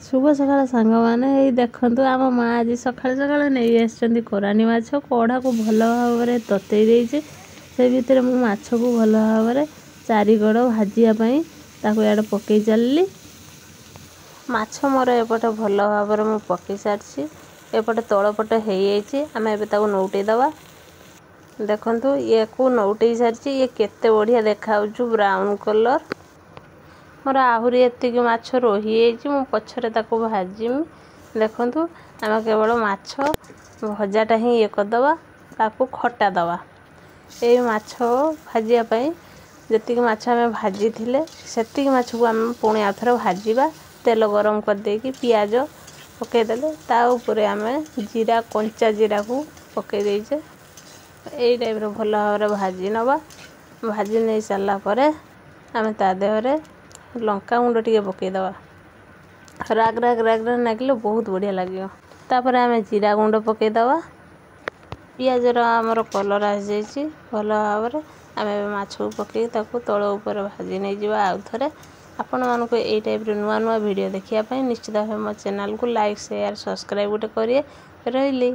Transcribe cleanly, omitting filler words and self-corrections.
ଶୁଭ ସକାଳ ସାଙ୍ଗମାନେ। ଏଇ ଦେଖନ୍ତୁ, ଆମ ମା ଆଜି ସକାଳୁ ସକାଳୁ ନେଇ ଆସିଛନ୍ତି କୋରାନି ମାଛ। କଢ଼ାକୁ ଭଲ ଭାବରେ ତତେଇ ଦେଇଛି। ସେ ଭିତରେ ମୁଁ ମାଛକୁ ଭଲ ଭାବରେ ଚାରିକଡ଼ ଭାଜିବା ପାଇଁ ତାକୁ ଇଆଡ଼େ ପକେଇ ଚାଲିଲି। ମାଛ ମୋର ଏପଟେ ଭଲ ଭାବରେ ମୁଁ ପକେଇ ସାରିଛି। ଏପଟେ ତଳ ପଟ ହେଇଯାଇଛି। ଆମେ ଏବେ ତାକୁ ନଉଟେଇ ଦେବା। ଦେଖନ୍ତୁ, ଇଏକୁ ନଉଟେଇ ସାରିଛି। ଇଏ କେତେ ବଢ଼ିଆ ଦେଖାହେଉଛି, ବ୍ରାଉନ୍ କଲର୍। ମୋର ଆହୁରି ଏତିକି ମାଛ ରହିଯାଇଛି, ମୁଁ ପଛରେ ତାକୁ ଭାଜିମି। ଦେଖନ୍ତୁ, ଆମେ କେବଳ ମାଛ ଭଜାଟା ହିଁ ଇଏ କରିଦେବା, ତାକୁ ଖଟା ଦେବା। ଏଇ ମାଛ ଭାଜିବା ପାଇଁ ଯେତିକି ମାଛ ଆମେ ଭାଜିଥିଲେ, ସେତିକି ମାଛକୁ ଆମେ ପୁଣି ଆଉ ଥରେ ଭାଜିବା। ତେଲ ଗରମ କରିଦେଇକି ପିଆଜ ପକାଇଦେଲେ, ତା ଉପରେ ଆମେ ଜିରା, କଞ୍ଚା ଜିରାକୁ ପକାଇ ଦେଇଛେ। ଏଇ ଟାଇପ୍ର ଭଲ ଭାବରେ ଭାଜି ନେବା। ଭାଜି ନେଇ ସାରିଲା ପରେ ଆମେ ତା ଦେହରେ ଲଙ୍କା ଗୁଣ୍ଡ ଟିକେ ପକାଇଦେବା। ରାଗ ରାଗ ରାଗ ରାଗ ଲାଗିଲେ ବହୁତ ବଢ଼ିଆ ଲାଗିବ। ତାପରେ ଆମେ ଜିରା ଗୁଣ୍ଡ ପକାଇଦେବା। ପିଆଜର ଆମର କଲର୍ ଆସିଯାଇଛି ଭଲ ଭାବରେ। ଆମେ ଏବେ ମାଛକୁ ପକାଇକି ତାକୁ ତଳ ଉପରେ ଭାଜି ନେଇଯିବା ଆଉ ଥରେ। ଆପଣମାନଙ୍କୁ ଏଇ ଟାଇପ୍ର ନୂଆ ନୂଆ ଭିଡ଼ିଓ ଦେଖିବା ପାଇଁ ନିଶ୍ଚିତ ଭାବେ ମୋ ଚ୍ୟାନେଲକୁ ଲାଇକ୍, ସେୟାର, ସବସ୍କ୍ରାଇବ୍ ଗୋଟେ କରିବେ। ରହିଲି।